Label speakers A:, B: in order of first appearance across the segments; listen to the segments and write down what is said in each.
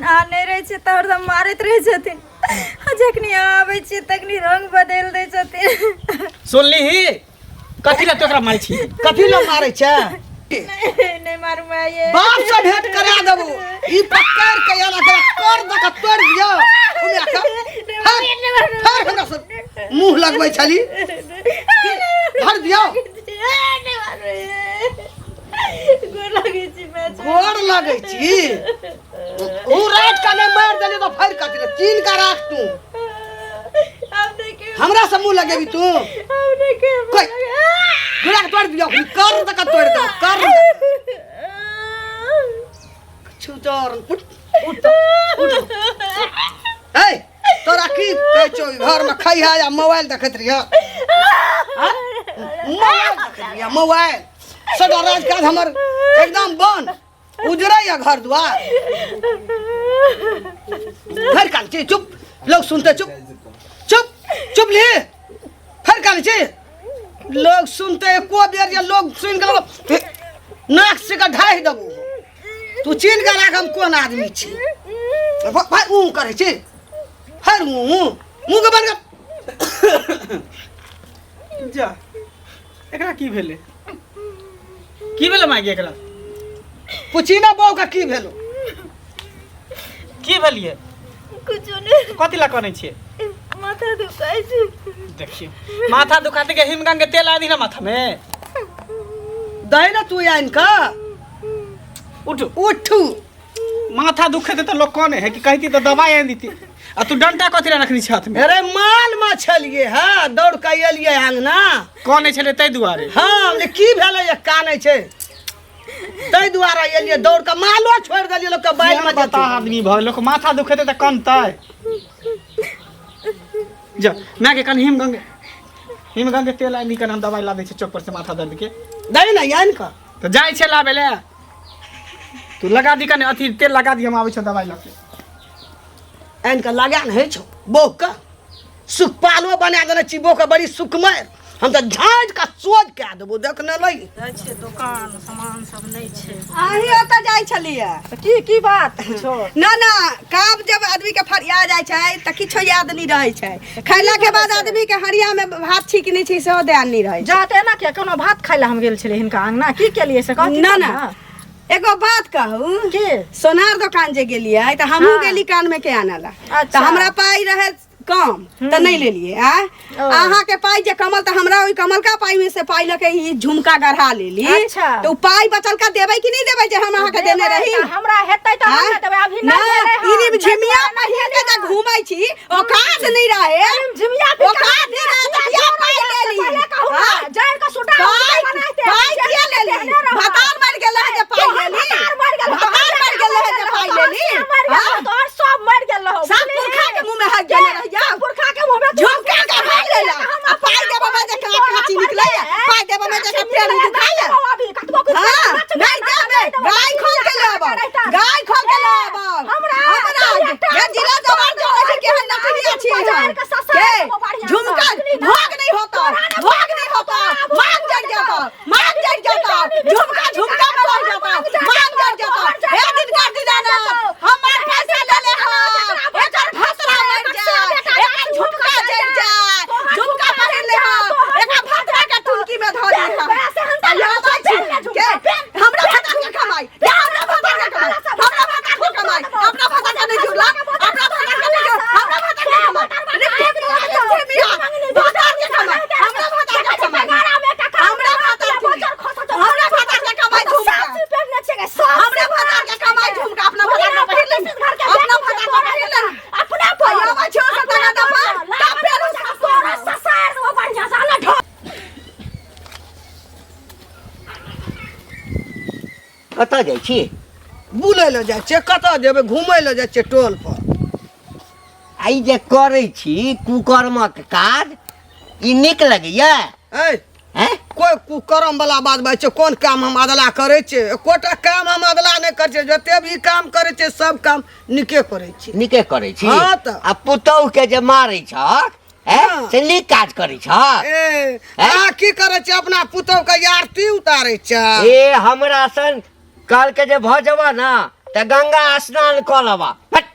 A: अहाँ नहि रहै छियै तऽ हरदम मारैत रहै छथिन आ जखनी अहाँ आबै छियै तखनी रंग बदलि दै छथिन।
B: सुनली ही कथी ला तू एकरा मारै छी?
C: कथी ला मारै छै?
A: नहि मारू माय ये।
C: बाप से भेंट करा देबू। ई पकड़ के आला के कर दऽ के तोड़ दियो। ओमे के फेर हमरा से मुंह लगबै छली। धर दियो।
A: नहि मारू ये। गोर लगै छी माय।
C: गोर लगै छी। ऊ रात का नहीं मार देली तो फेर कथी रे? चीन का राख तू। हमरा से मुंह लगेबी तू। कोई गुड़ा के तोड़ दियो, कर दऽ के तोड़ दो, कर छुचर। उठ उठ उठ। ए तोरा की कहै छौ, घर में खैहा या मोबाइल देखैत रहिया? मोबाइल देखैत रहिया मोबाइल। सदा राजकाज हमर एकदम बंद उजरै या घर द्वार। फिर कान छी चुप, लोग सुनते चुप चुप चुप ली। फिर कान छी लोग सुनते एको बेर जे लोग सुन के नाक से के ढाहि देबू। तू चिन्ह के राख हम कोन आदमी छी। भाई ऊ करै छी फिर ऊ मुँह के बंद कर।
B: जा एकरा की भेलै? की भेलै माय एकरा?
C: पूछी ना बहू के की भेलो?
B: की भेलिए?
A: कुछो नहीं।
B: कथी ला कनै छियै?
A: माथा दुखाइ छै।
B: देखियौ माथा दुखाते के हिमगंग के तेल आदि ना माथा में
C: दही ना तू आनि के।
B: उठू
C: उठू।
B: माथा दुखेते तऽ लोग कने है कि कहती तऽ दवाई आनि देती। आ तू डंटा कथी ला रखनी छत में?
C: अरे माल में छलिए हाँ, दौड़ के एलिए अंगना।
B: कने छलै ताहि दुआरे?
C: हाँ, ले की भेलै ये कानै छै ताहि दुआरे एलिए दौड़ के, मालो छोड़ि देलिए लोग के बाइल में।
B: बता आदमी भऽ लोक माथा दुखेते तऽ कनतै। जा माय के कनि हिमगंग हिमगंग के तेल आनि कनि हम दवाई ला दै छियै चौक पर से माथा दर्द के।
C: दही ना आनि कऽ।
B: तऽ जाइ छै लाबै लए, तू लगा दी कनि अथी तेल लगा दी, हम आबै छियौ दवाई लऽ के।
C: आनि कऽ लगा ने होइ छौ बौह के सुखपालो बना देने छी बौह के बड़ी सुखमय। हम तऽ झाँटि कऽ सोझ कए देबो देखने लई।
D: जाइ छियै दोकान सामान सब नहि छै।
E: अहीं ओतऽ जाइ छलियै?
D: तऽ की की बात छौ?
E: ना ना, काम जब आदमी के फरिया जाइ छै तऽ किछो याद नहि रहै छै। खैला के बाद आदमी के हरिया में भात छी कि नहि छी सेहो ध्यान नहि रहै छै।
D: जा तऽ एना किया कोनो भात खाय लए हम गेल छलियै हिनका अंगना, की केलियै से कहती
E: ना
D: तब
E: ना
D: ने।
E: एगो बात कहू
D: की?
E: सोनार दोकान जे गेलियै तऽ हमहूँ
D: हाँ।
E: गेली कान में के आने ला।
D: अच्छा।
E: तऽ हमरा पाइ रहे कम तऽ नहीं लेलिए। आ अहाँ के पाई जे कमल तऽ हमरा ओहि कमलका पाई में से पाई लके ई झुमका गढ़ा लेली।
D: अच्छा।
E: तऽ उ पाई बचल का देबै कि नहीं देबै जे हम अहाँ के देने
D: देबै
E: रही?
D: तऽ हमरा हेतै तऽ हम
E: आँय?
D: ने देबै, अभी
E: ना,
D: नहि देलै
E: ई
D: हन।
E: रिमझिमिया पहिर के जे घूमै छी औकात नहीं रहे।
D: रिमझिमिया भी
E: औकात नहीं रहे तऽ किया पाई लेली?
D: पहिले कहू ना,
E: हाँ?
D: जानि कऽ सुटा
E: पाई
D: बनाइते,
E: पाई
D: जानि
E: किया
D: कऽ
E: लेली?
D: देने रहब।
E: भतार मरि गेल रहे जे पाई
D: तोहर
E: लेली?
D: भतार मरि गेल,
E: भतार मरि गेल रहे जे पाई
D: तोहर
E: लेली?
D: सिया मरि गेल
E: हाँ?
D: रहौ, तोहर सब मरि गेल रहौ,
E: सब
D: बुझलिही?
E: पुरखा के मुंह में हक देने रहि जा।
D: सब पुरखा के मुंह में तू
E: झुमका के भाग लेला। आ पाई देबऽ में जे काची निकलैया, पाई देबऽ में जे पेड़ दुखाइया। हाँ, नहीं देबे, गाय खोल के लाबो, गाय खोल के लाबो।
D: हमरा
E: हमरा ये जिला जवान जो है कि हम नकलिया छी हम। के झुमका भोग नहीं होता, भोग नहीं होता, मांग जड़ जाता, मांग जड़ जाता, झुमका झुमका में रह जाता, मांग जड़ जाता। हे दिन कर दिलाना, हमार पैसा ले ले हम, एकर भतरा मर जाए, एकर झुमका जड़ जाए, झुमका पहिर ले हम, एकर भतरा के टुनकी में धर ले हम। के हमरा भतरा के कमाई, के हमरा भतरा के कमाई, हमरा भतरा के कमाई, अपना भतरा के नहीं जुड़ला, अपना भतरा के नहीं जुड़ला, हमरा भतरा के कमाई। रे मिया, भतरा के कमाई, हमरा भतरा के कमाई, हमरा भतरा के, हमरा भतरा के कमाई झुमका, हमरा भतरा के कमाई झुमका, अपना भतरा के पहिर ले, अपना भतरा के पहिर ले,
D: अपना
E: पहिरबै छियौ से तका दफा, तब पेरू
D: तोरा ससार देबो बढ़ियां से, अना ढो।
F: कतऽ जाइ छी?
C: बुलै लए जाइ छियै। कतऽ जेबै? घुमै लए जाइ छियै टोल पर।
F: आ ई जे करै छी कुकर्मक काज, ई नीक लगैया?
C: ऐ
F: हैं?
C: कोई कुकर्म वाला बात बाजै छै? कोन काम हम अदला करै छियै? एकोटा काम हम अदला नहि करै छियै। जते भी काम करै छियै सब काम नीके करै छियै।
F: नीके करै छी?
C: हाँ तऽ।
F: आ पुतौह के जे मारै छहक, हैं?
C: हाँ।
F: से नीक काज करै छहक?
C: ए,
F: हैं?
C: अहाँ की करै छियै? अपना पुतौह के आरती उतारै छै।
F: ए हमरा सन कहलकै जे भऽ जेबह ने तऽ गंगा स्नान कऽ लेबह। हट।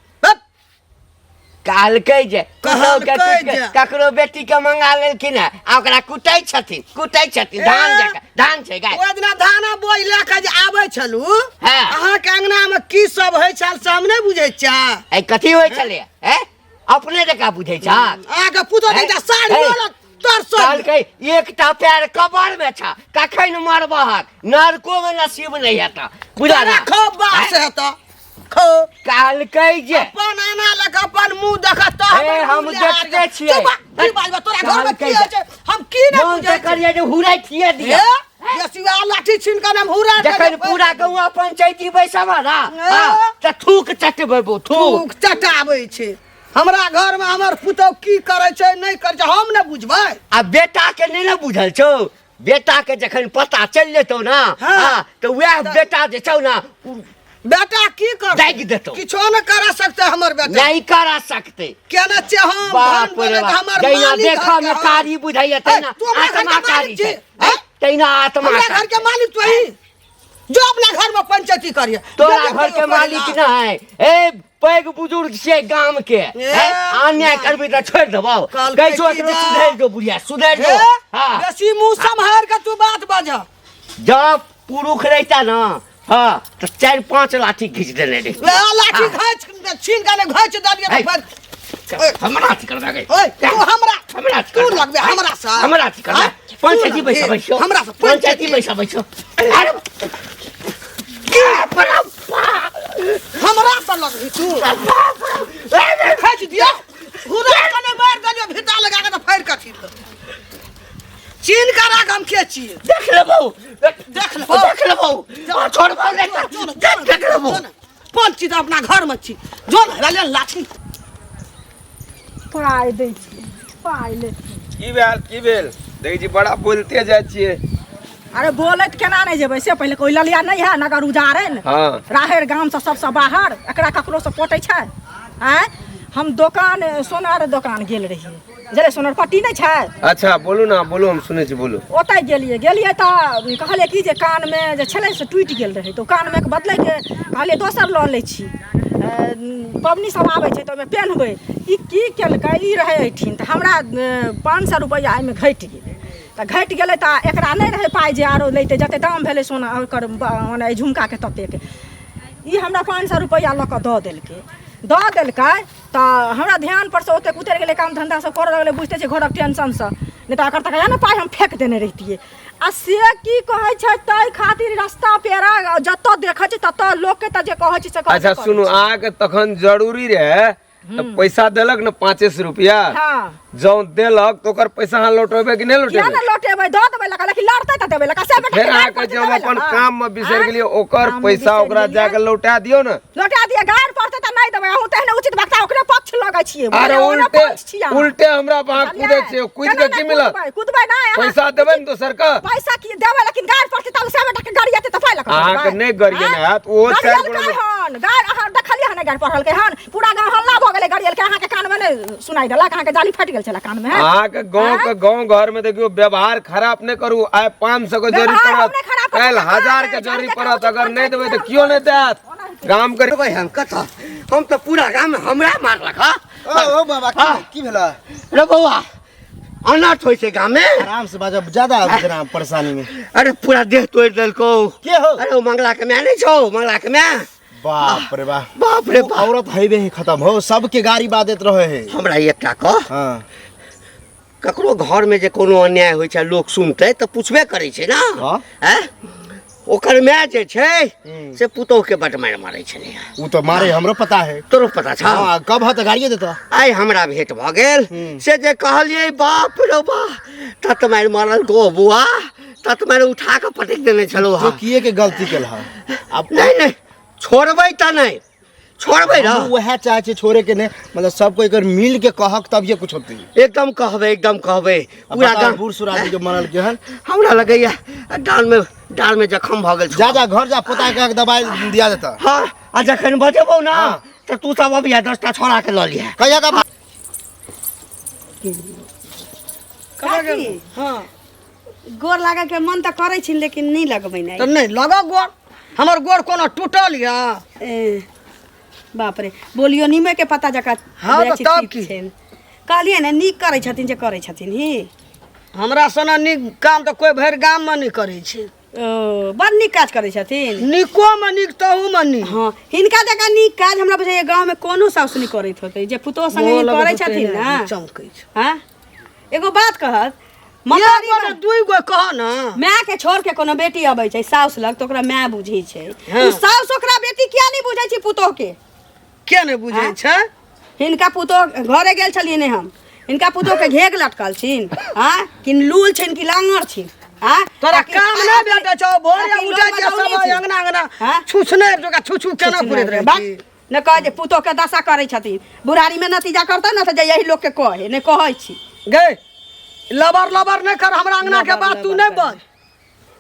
F: कहलकै जे पुतहु के
C: कहलकै
F: टूटि
C: जे।
F: ककरो बेटी के मंगा लेलखिन है आ ओकरा कुटै छथिन, कुटै छथिन धान
C: ए।
F: जकाँ। धान छै गाय।
C: ओहि दिना धाना बोझ लए कऽ जे आबै छलू,
F: हाँ।
C: अहाँके अंगना मे की सब होइ छल से हम नहि बुझै छियै।
F: ए कथी होइ छलै? ए अपने जकाँ बुझै छ?
C: अहाँके पुतहु
F: हे,
C: एकटा साड़ी
F: हे।
C: लऽ तर
F: कहलकै एकटा पैर कबर में छ, कखन मरबहक नरको में नसीब नहीं हेता, बुझल ना?
C: खो बास हेतऽ खो।
F: कहलकै जे
C: अपन आना लग अपन मुंह देखत।
F: हे, हम देखते छियै।
C: की बाजबै? तोरा घर में की
F: कहलकै
C: होइ छै हम की नहि
F: मोन
C: बुझै
F: तऽ करियै जे हुरै थिए दिअ।
C: हे, बेसी वएह लाठी छीन कऽ हम हुरा
F: जखन पूरा गौआ पंचायती बैसब ना,
C: ए।
F: हाँ, तऽ थूक चटबेबो, थूक
C: थूक चटाबै छै। हमरा घर में हमर पुतहु की करै छै नहि करै छै हम नहि बुझबै।
F: आ बेटा के नहि ने बुझल छौ? बेटा के जखन पता चलि जेतौ ना,
C: हाँ।
F: हाँ, तऽ वएह बेटा जे छौ ना, उ
C: बेटा की कर
F: दागि देतौ।
C: किछो नहि करा सकते हमर बेटा,
F: नहीं करा सकते।
C: केना छै हम
F: बाप
C: धन
F: रे
C: दौलत
F: बाप,
C: हमर
F: जहिना
C: मालिक
F: देखऽ
C: घर
F: में
C: के हम।
F: कारी बुझाइया
C: ए,
F: तहिना
C: तू हमरा घर के
F: आत्मा
C: मालिक
F: कारी
C: छी,
F: छै।
C: हैं?
F: तहिना आत्मा
C: हमरा
F: कारी
C: घर के मालिक तू ही, जो अपना घर में पंचायती करिए।
F: तोरा घर के मालिक ना है। ए पैघ बुजुर्ग छियै गाम के,
C: ए,
F: अन्याय करबी तऽ छोड़ि देबौ?
C: कहलकै
F: कहै छौ
C: की
F: एकरो
C: जा।
F: सुधरि जो बुढ़िया, सुधरि जो। हाँ।
C: बेसी मुंह सम्हार के तू बात बाज।
F: जब पुरुष रहिता ना, हाँ, तऽ 4-5 लाठी घीच देने रहितै।
C: ले, लाठी घाच छीन के ने घाच देलियै
F: हे।
C: तऽ फेर
F: हमरा अथी करबै गे।
C: ओए, तू हमरा
F: हमरा अथी
C: तू
F: करबै।
C: लगबे हमरा से।
F: हमरा अथी करबै।
C: हाँ?
F: पंचायती
C: तू
F: बैसबै
C: लगबे।
F: छौ।
C: हमरा से
F: पंचायती बैसबै छौ। अरे, बाप रे बाप।
C: हमरा से लगबी तू। खींच दिया हुरा कने मार देलियो भीता लगा के तऽ फाड़ि के छीन लेलौ। छीन के राख, हम के छियै
F: देख लेबौ,
C: देख लेबौ।
F: देख लेबौ, छोड़बौ नहि तऽ।
C: जो न,
F: देख देख लेबौ।
C: जो न, कोन चीज अपना घर में छी, जो न ले लाठी।
D: पाइ दै छी, पाइ ले।
G: की भेल, की भेल? देखै छी बड़ा बोलते जाइ छियै।
D: अरे बोलैत केना नहि जेबै से पहिले कोई ललिया नहि है नगर उजारन।
G: हाँ।
D: राहरि गाम से सबसे बाहर, एकरा ककरो से पटै छै? आँय, हम दोकान सोनार दोकान गेल रहियै, जरे सोनार पट्टी नहि छै।
G: अच्छा बोलू ना, बोलू, हम सुनै छी, बोलू।
D: ओतऽ गेलियै, गेलियै तऽ कहलियै कि जे कानमे जे छलै से टूटि गेल रहै, तऽ कानमे के बदलैके कहलियै दोसर लऽ लै छी, पबनी सब आबै छै तऽ ओहिमे पेन्हबै। ई की केलकै, ई रहै एहिठिन तऽ हमरा 500 रुपैआ एहिमे घटि गेलै। तऽ घटि गेलै तऽ एकरा नहि रहै पाइ जे आरो लैतै, जते दाम भेलै सोना ओकर मने एहि झुमकाके ततेक। ई हमरा 500 रुपैआ लऽ कऽ दऽ देलकै, दऽ देलकै तऽ हमरा ध्यान पर से ओतेक उतरि गेलै, काम धन्धा सब करऽ लगलै, बुझिते छै घरक टेंशनसँ, नहि तऽ एकर तक ने पाइ हम फेक देने रहितियै। आ से की कहै छै, ताहि खातिर रस्ता पेड़ा जतऽ देखै छै ततऽ लोकके तऽ जे कहै छै से कहबे
G: अच्छा
D: करै
G: सुनू,
D: छै।
G: अहाँके तखन जरूरी रहै तऽ पैसा देलक ने 500 रुपया?
D: हाँ।
G: जौं देलक तऽ ओकर पैसा अहाँ लौटेबै कि नहि
D: किया
G: लौटेबै?
D: ने लौटेबै, दऽ देबै लका, लेकिन लड़तै तऽ देबै लका से बेटा
G: फेर
D: के
G: अहाँ
D: गारि
G: कहै
D: पड़तै
G: छी हम
D: देबै
G: अपन
D: लका।
G: काम में बिसरि
D: आँय?
G: गेलियै, ओकर
D: काममे
G: पैसा
D: बिसरि
G: ओकरा
D: गेलियै।
G: जाके लौटा दियौ ने।
D: लौटा दिअ, गारि पड़तै तऽ नहि देबै। अहूँ तेहने उचित वक्ता ओकरे पक्ष लगै छियै,
G: अरे
D: बुझलियै? ओकरे
G: उल्टे
D: पक्ष छियै अहाँ।
G: उल्टे हमरा पर अहाँ
D: बुझलियै?
G: कूदै छियै, कूदि
D: केना
G: के की
D: नहि
G: मिलत?
D: कुदबै? कुदबै नहि अहाँ।
G: पैसा देबै ने दोसर के?
D: पैसा की देबै, लेकिन गारि पड़तै तब से बेटा के गारि एतै तऽ पाइ लऽ कऽ
G: अहाँके
D: देबै।
G: नहि गरियेने
D: आँय?
G: हैत, ओहो चारि
D: गरियलकै
G: गोरा मे-
D: हन, गारि अहाँ देखलियै हन, गारि पढ़लकै हन, पूरा गाँव हल्ला भऽ गेलै गरियलकै। अहाँके कानमे नहि सुनाइ देलक? अहाँके जाली फाटि गेल छलै कानमे?
G: अहाँके गाँव के गाँव घर में देखियौ, व्यवहार खराब नहि करू। आइ 500 के जरूरी
D: व्यवहार हम
G: पड़त,
D: नहि खराब करबै,
G: काल्हि
D: व्यवहार
G: 1000
D: नहि,
G: के जरूरी
D: जानके
G: पड़त,
D: ककरो
G: अगर नहि देबै तऽ
D: पंचायत
G: केओ नहि देत गाम के।
F: देबै हम कतऽ? हम तऽ पूरा गाम हमरा मारलक। हँ
H: ओ बाबा, की की भेला?
F: रे बौआ, अनर्थ होइ छै गाम में।
H: आराम से बाजब, ज्यादा जेना परेशानी में।
F: अरे पूरा देह तोड़ि देलकौ।
H: के हो?
F: अरे ओ मंगला के माय नहि छौ, मंगला के माय।
H: बाप रे बाप,
F: बाप रे बाप।
H: औरत हेबे ही खत्म हो, सबके गाड़ी बाजैत रहे है।
F: हमरा एकटा कह।
H: हाँ।
F: ककरो घर में जे कोनो अन्याय होइ छै, लोक सुनतै तऽ पुछबे करै छै ना।
H: हाँ।
F: हैं? ओकर माय जे छै से पुतोह के बड मारि मारै छलै।
H: उ तो मारे, हमरो पता है।
F: तोरो पता छौ?
H: हाँ, कब है तऽ गाड़िए देता।
F: आइ हमरा भेंट भऽ गेल, से जे कहलियै बाप रे बा, तत मारि मारल गो बुआ, तत मारि उठा कऽ पटकि देने छलहुँ।
H: तो
F: हँ
H: किए के गलती केल है अब?
F: नहि नहि, छोड़बै तऽ नहि छोड़बै ना।
H: हमहूँ वएह चाहे छी, छोड़े के नहीं, मतलब सबको एक मिल के कहक तब ये कुछ होती।
F: एकदम कहबै, एकदम कहबै।
H: अब
F: पूरा
H: बताओ,
F: गाम
H: बूढ़ सूढ़ आदमी के मरल के हन।
F: हमरा लगैया डाल में, डाल में जखम भऽ गेल छौ।
H: जा जा घर जा, पोता के दवाई दिया देता।
F: हाँ, आ जखन बजेबौ ना
H: हाँ।
F: तऽ तू सब अबिहा, 10टा छोड़ा के लऽ लिहा।
H: कहिया का?
E: काकी,
C: हाँ।
E: गोर लागऽ के मन तऽ करै छी, लेकिन नहि लगबै।
C: तऽ नहि लगऽ गोर, हमर गोर कोनो टूटल यऽ?
E: ए, बाप रे, बोलियो नीमे के पत्ता जकाँ।
C: हाँ,
E: बुझाइ
C: तऽ
E: छै
C: तब
E: तीत
C: की?
E: छनि। कहलियै ने, नीक करै छथिन जे करै छथिन ही।
C: हमरा सना नीक काम तऽ कोइ भरि गाममे नहि करै छै।
E: ओ बड़ नीक काज करै छथिन।
C: नीकोमे नीक, तहूमे नीक।
E: हँ, हिनका जकाँ नीक काज हमरा बुझाइए गाँवमे कोनो साउस नहि करैत होतै, जे पुतोह संगे ई करै छथिन ने।
C: चमकै छै।
E: हँ, एगो बात कहत मतारी,
C: एगो ने दुइ गो कह ने।
E: माय के छोड़ के कोनो बेटी अबै छै साउस लग तऽ ओकरा माय बुझै छै।
C: हाँ।
E: ओ साउस ओकरा बेटी किया नहि बुझै छै पुतोह के?
C: के नहि बुझै
E: हाँ?
C: छै?
E: हिनका पुतोह घरे गेल छलियै ने हम, हिनका पुतोह के घेघ लटकल छिन, हाँ कि लूल छिन कि लांगर छिन, हाँ?
C: तोरा
E: आ कि-
C: काम नहि भेटै छौ? भोरे
E: आ कि
C: उठै
E: लोल
C: छियै सब
E: बजौने छी।
C: अंगना अंगना
E: हाँ?
C: छुछने जकाँ छू छू केना पुरैत रहै
E: बात
C: छी।
E: ने कहे जे पुतोह के दशा करै छथिन, बुढ़ारी में नतीजा करतै ने तऽ जे यही लोक के कहे ने कहै छी।
C: गै, लबर लबर नहि कर, हमरा अंगना के
E: लबर
C: बात तू
E: लबर
C: नहि
E: कर।
C: बज।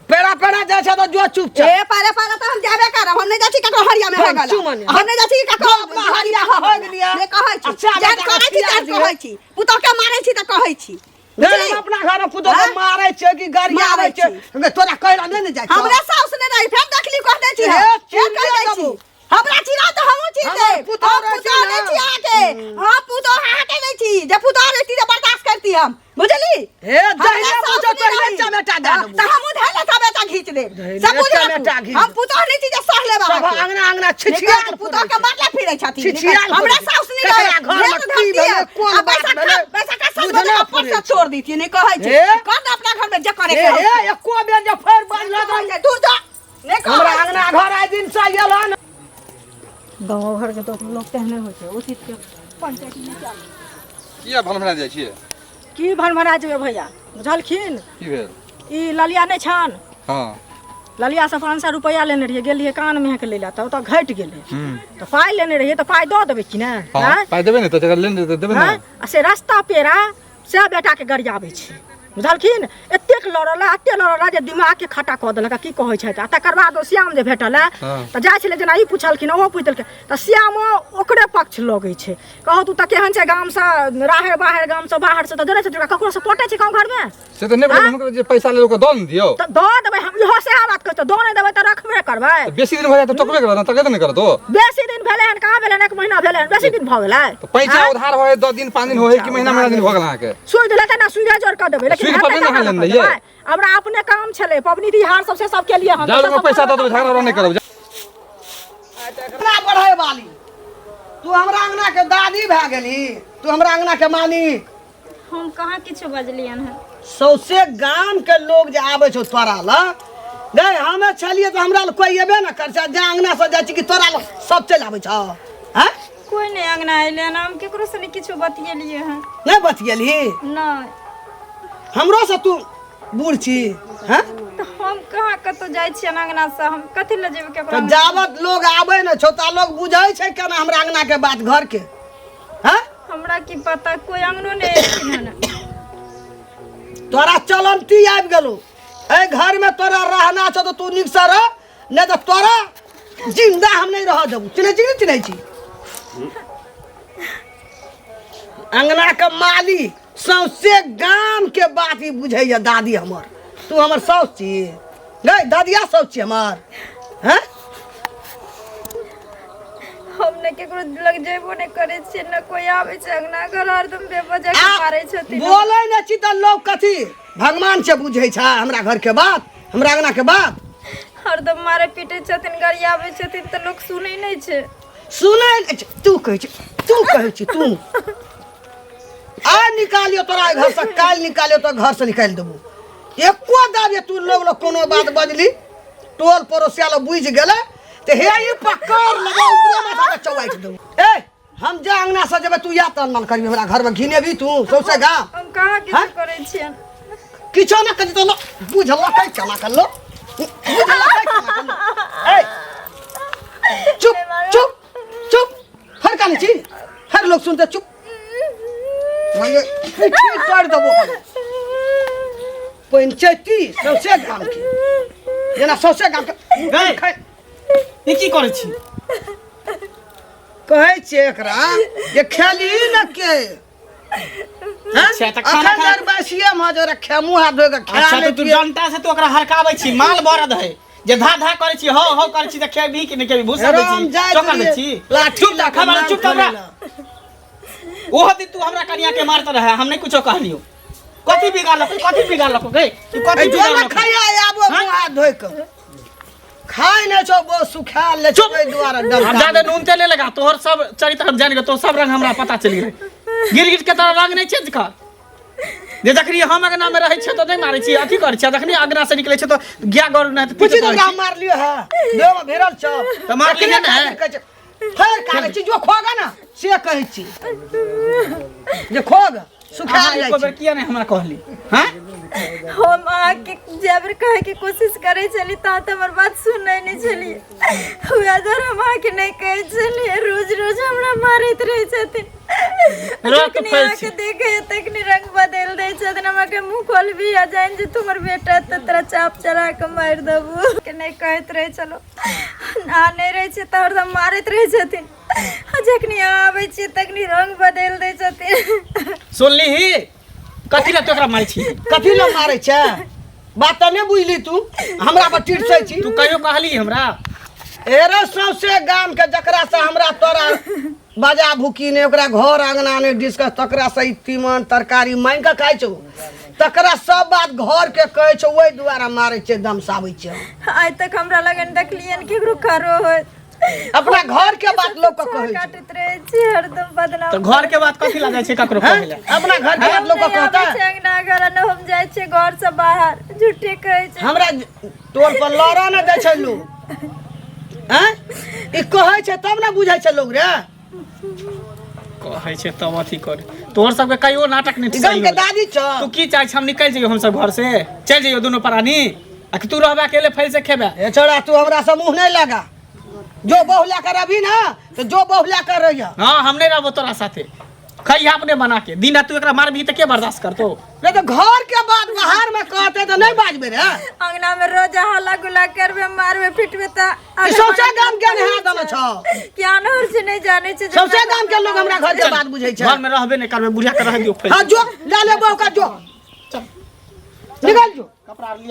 C: पेड़ा पेड़ा जाइ छै तऽ जो चुपचाप।
E: ए पारे पारे तऽ हम जाबे करब, हम नहि जाइ छी ककरो हरिया में
C: हम
E: हगला।
C: चुमन।
E: हम नहि जाइ छी ककरो
C: अपना
E: हरिया
C: हो
E: हगला।
C: गेलियै।
E: नहि कहै छी।
C: अच्छा,
E: जान
C: बेटा,
E: करै छी
C: खिया
E: जान
C: दियै।
E: कहै छी, पुतोह के मारै छी तऽ कहै छी।
C: नहि, हम अपना घर में पुतोह के
E: हाँ?
C: मारै छियै कि गाड़ियाबै
E: मारै
C: छियै, तोरा कहला नहि ने जाइ छौ।
E: हमरा साउस नहि रही, फेर देखली कह दै छी
C: हे,
E: हम। फेर
C: चिढ़
E: कह दै छी।
C: देबौ।
E: हमरा चिढ़ा तऽ हमहूँ चिढ़
C: हमर
E: देब।
C: पुतोह
E: हम
C: रहै छी
E: पुतोह
C: ने।
E: नहि छी अहाँके, हम पुतोह अहाँके नहि छी। जे पुतोह रहिती तऽ बर्दाश्त करती हम, बुझली?
C: हे,
E: हमरा
C: जहिना
E: साउस
C: बुझौ
E: नहि
C: तहिने
E: रही।
C: चमेटा दए
E: हाँ,
C: देबौ।
E: तऽ हमहूँ धैले चमेटा घीच देब।
C: धैले
E: से बुझि राखू।
C: चमेटा घीच
E: हम
C: देब।
E: पुतोह नहि छी जे सह लेब
C: सब
E: अहाँके।
C: अंगना अंगना
E: नहि
C: छिछिया
E: कहै छी, पुतोह के मारले फिरै छथिन।
C: छिछियाल
E: हमरा
C: फिरै छै।
E: साउस नहि
C: ककरा
E: रहे।
C: घरमे
E: भेट
C: की
E: धरती
C: भेलै,
E: है।
C: कोन
E: आ
C: बात
E: पैसा
C: भेलै,
E: खा- पैसा का सब
C: बुझले
E: ऊपर
C: पुरै
E: से
C: छै।
E: छोड़ दी नहि कहै छी।
C: हे?
E: कर ने अपना घर में जे करे
C: हे
E: के
C: हे,
E: होतै।
C: एको बेर जे फेर बाजल
E: कहै छै, दूर जा। नहि कहै
C: हमरा
E: छी।
C: अंगना घर आइ दिन से आयल हन।
D: गाँव घरके तऽ लोक तेहने होइ छै उचितके पंचायत।
I: किया भनभना जाइ छियै?
D: की भनभना जेबै भैया, बुझलखिन?
I: की भेल?
D: ई ललिया नहि छनि?
I: हँ।
D: ललिया से 500 रुपैआ लेने रहियै, गेल रहियै कान महक लै लए तऽ ओतऽ घटि गेलै, तऽ पाइ लेने रहियै तऽ पाइ दऽ देबै कि नहि?
I: हँ।
D: आँय?
I: पाइ देबै ने तऽ जकर लेन देतै देबै ने।
D: आँय? आ से रास्ता पेड़ा से बेटाके गरियाबै छै, बुझलखिन? एतेक लड़ल एतेक लड़ल जे दिमागके खट्टा कऽ देलक। आ की कहै छथि, आ तकर बाद ओ श्याम जे भेटल है
I: हँ।
D: तऽ जाइ छलै जेना ई पुछलखिन, ओहो पुछि देलकै, तऽ श्यामो ओकरे पक्ष लगै छै। कहू तू तऽ केहन छै, गामसँ राहरि बाहर, गामसँ बाहरसँ तऽ जनै छै, ओकरा ककरोसँ पटै छै गाँव घरमे?
I: से तऽ नहि भेलै, हुनकर जे पैसा लेलक ओकरा दऽ ने दियौ।
D: तऽ दऽ देबै हम, इहो सएह बात कहै छै, दऽ नहि देबै तऽ रखबे करबै।
I: तऽ बेसी दिन भऽ जायत तऽ टोकबे करत ने, तकेबे नहि करत ओ।
D: बेसी दिन भेलै हन कहाँ भेलै हन, एक महीना भेलै हन, बेसी दिन भऽ गेलै?
I: तऽ पैसा
D: आँय?
I: उधार होइ 10 दिन 5 दिन होइ कि महीना महीना दिन भऽ गेल अहाँके?
D: सूद लेतै ने, सूदे जोड़ कऽ देबै, लेकिन
I: सूद पर
D: हेतै
I: नहि ने
D: तखन
I: अहाँ
D: ने
I: लेने
D: कऽ
I: रहियै?
D: देबै। हमरा अपने काम छलै, पबनी तिहार सब से सब केलियै हम।
I: जाउ, पैसा दऽ देबै, झगड़ा उगड़ा नहि करब।
C: अंगना बढ़ै वाली तू हमरा अंगना के दादी भए गेली, तू हमरा अंगना के मालिक।
A: हम कहाँ किछो बजलियन हन?
C: सौसे गाम के लोग जे आबै छौ तोरा लग। गै, हमे छलियै तऽ हमरा लग कोइ एबे ने कर छै। जे अंगना से जाइ छी कि तोरा लग सब चलि आबै छौ? हँ?
A: कोइ नहि अंगना अयलै हन, हम केकरो से नहि किछो बतियेलियै हन।
C: नहि बतियेलही?
A: नहि।
C: हमरो से तू बूढ़ छी? हँ?
A: तऽ हम कहाँ कतौ जाइ छियनि अंगना से, हम कथी लए जेबै केकरो
C: तऽ
A: अंगना?
C: जाबत लोग आबै ने छौ ता लोग बुझै छै केना हमरा अंगना के बात घर के? हँ?
A: हमरा की पता, कोइ अंगनो नहि एलखिन हन।
C: तोरा चलंती आबि गेलो। एहि घर में तोरा रहना छौ तऽ तू नीक से रह, नहि तऽ तोरा जिंदा हम नहीं रह देबू। चिन्है छी कि नहि चिन्है छी अंगना के माली? सौंसे गाम के बात ई बुझैया दादी हमर। तू हमर साउस छी गै? दादिया साउस छी हमर? हैं?
A: हम ने केकरो लग जेबो नहि करै छियै, ने कोइ आबै छै अंगना घर, हरदम बेवजह के
C: आ,
A: मारै छथिन।
C: बोलै नहि छी तऽ लोग कथी भगवान से बुझै छै हमरा घर के बात, हमरा अंगना के बात?
A: हरदम मारै पीटै छथिन, गरियाबै छथिन, तऽ लोक सुनै नहि छै।
C: सुनै नहि छै। तू कहै छी, तू कहै छी, तू आ निकालियो तोरा घर से, काल्हि निकालियो तो घर से निकालि देबो। एको दाबे तू लोग लोग कोनो बात बजली, टोल पड़ोसिया लोग बुझि गेलै तऽ हे ई पकड़ लगा ऊपरे माथा पर चौवाटि देबो। ए, हम जे अंगना से जेबै तू या तन मन करबी, हमरा घर में घिनेबी तू सौंसे गाम।
A: हम कहाँ किछो
C: हाँ?
A: करै छियनि?
C: किछो ना करी तो लो बुझलकै केना कर लो, बुझलकै केना कर लो। ए चुप चुप चुप, फेर कानै छी, फेर लोग सुनते। चुप, पीठी तोड़ि देबो हम। पंचायती सौंसे गाम के, जेना सौंसे गाम के
B: गै।
C: खाइ।
B: ई की करै छी?
C: कहै छियै एकरा जे खेली न के हैं?
B: अच्छा, तऽ खाना
C: अखन
B: खा-
C: धरि बैसिए मे जे खेमू हाथ धोइ के खा
B: अच्छा, तऽ तू
C: लेतियै।
B: डंटा से तू ओकरा हरकाबै छी, माल बरद है। जे धा धा करै छी, हौ हौ करै छी तऽ खेबही कि नहि खेबही? भूसा दै
C: राम
B: छी,
C: जाइत
B: चोकर दै
C: रहियै,
B: छी।
C: लाठी
B: चुप
C: लऽ कऽ
B: खबर,
C: मार
B: चुप हमरा।
C: खा
B: ओहो दिन तू हमरा कनिया के मारत रहे, हम नहीं कुछो कहलियो। कथी बिगाड़लको, कथी बिगाड़लको गे तू? कथी
C: जो ना
B: बिगाड़लको?
C: खाया आबो
B: हाँ?
C: मुँह हाथ धोइ कऽ खाय नहि छौ, बहुत सुखायल ले छौ, एहि दुआरे
B: हम
C: डंका।
B: ज्यादा नून तेल नहीं लगा। तोहर सब चरित्र हम जान गए, तोहर सब रंग हमरा पता चलि गेलै। गिर गिर के तोरा रंग नहीं चेंज कर जे जखनी हम अगना में रहै छियै तऽ नहि मारै छी, अथी करै छियै। जखनी अगना से निकलै छियै तऽ गाय गरु नहि तऽ
C: पूछी
B: पीटैत
C: तो
B: रहै छी।
C: मार लियो है, देह में भिड़ल छौ।
B: तऽ मार लिहे ने।
C: कहै छै, फेर काने छी जो खोगा ना से कहै छी जे खोग सुखायल
B: अहाँ
C: जाइ
B: एको बेर
C: छै।
B: किया नहि हमरा कहली? हाँ,
A: हम अहाँके जब कहैके कोशिश करै छली तहाँ तऽ हमर बात सुनै नहि छलियै। उएह दुआरे हम अहाँके नहि कहै छलियै। रोज रोज हमरा मारैत रहै छथिन।
B: रात
A: जखनी
B: फैल
A: अहाँके
B: छी।
A: देखै तखनी रंग बदलि दै छथिन। हमरा के मुँह खोलबी आ जानि जे तू हमर बेटा तऽ तोरा चाप चढ़ा कऽ मारि देबू। के नहि कहैत रहै छलहुँ। अहाँ नहि रहै छियै तऽ हरदम मारैत रहै छथिन आ जखनी अहाँ आबै छियै तखनी रंग बदलि दै छथिन।
B: सुनली ही, कथी लए तू एकरा मारै छी?
C: कथी लए मारै छै? बात तऽ नहि बुझली तू, हमरा पर टिरसै छी।
B: तू कहियो कहली हमरा?
C: एरे सौंसे गाम के जकरा से हमरा तोरा बाजा भूकी नहि, ओकरा घर अंगना नहि डिस्कस, तकरा से ई तीमन तरकारी मांगि कऽ खाइ छौ, तकरा सब बात घर के कहै छौ, ओहि दुआरे मारै छै, दमसाबै छै।
A: आइ तक हमरा लगन देखलियनि केकरो खरो होइत?
C: अपना घर के बात लोक के कहै छै।
A: काटैत रहै छी हरदम बदनाम।
B: तऽ घर के बात कथी लए जाइ छै ककरो कहै लए?
C: अपना घर के बात
A: हम
C: लोक के
A: नहि आबै
C: कहता?
A: छै अंगना घर आ न हम जाइ छियै घर से बाहर। झूठे कहै छै।
C: हमरा टोल पर लड़ऽ नहि दै छै लोक। आँय, ई कहै छै तब ने बुझै छै लोक रे।
B: कहै छै तब अथी कर। तोहर सबके कहियो नाटक नहि
C: ई
B: सही
C: गाम के
B: होलै।
C: दादी छौ।
B: तू की चाहै छ, हम निकलि जइयो, हम सब घर से चलि जइयो दुनू प्राणी, आ कि तू रहबे अकेले फैल से खेबे?
C: ए छोड़ा, तू हमरा से मुँह नहीं लगा। जो बहु लेकर अभी ना तो जो बहु लेकर रहिया।
B: हाँ, हम नहीं रहबो तोरा साथे। खइहा अपने बना के। दिन रात तू एकरा मारबही तऽ के बर्दाश्त करतो?
C: नहीं तो घर के बात बाहर में कहते तो नहीं बाजबे रे।
A: अंगना में रोज हल्ला गुल्ला करबे, मारबे पिटबे तऽ
C: ई सौंसे गाम के नहा देने छौ।
A: कि आनहर से नहीं जाने छै जे
C: सौंसे गाम के लोग हमरा घर के बात बुझै छै।
B: घर में रहबे नहीं करबे, बुढ़िया के रह दियो फैल।
C: हाँ, जो ले ले बहु का, जो निकल जो।
B: कपड़ा लिया।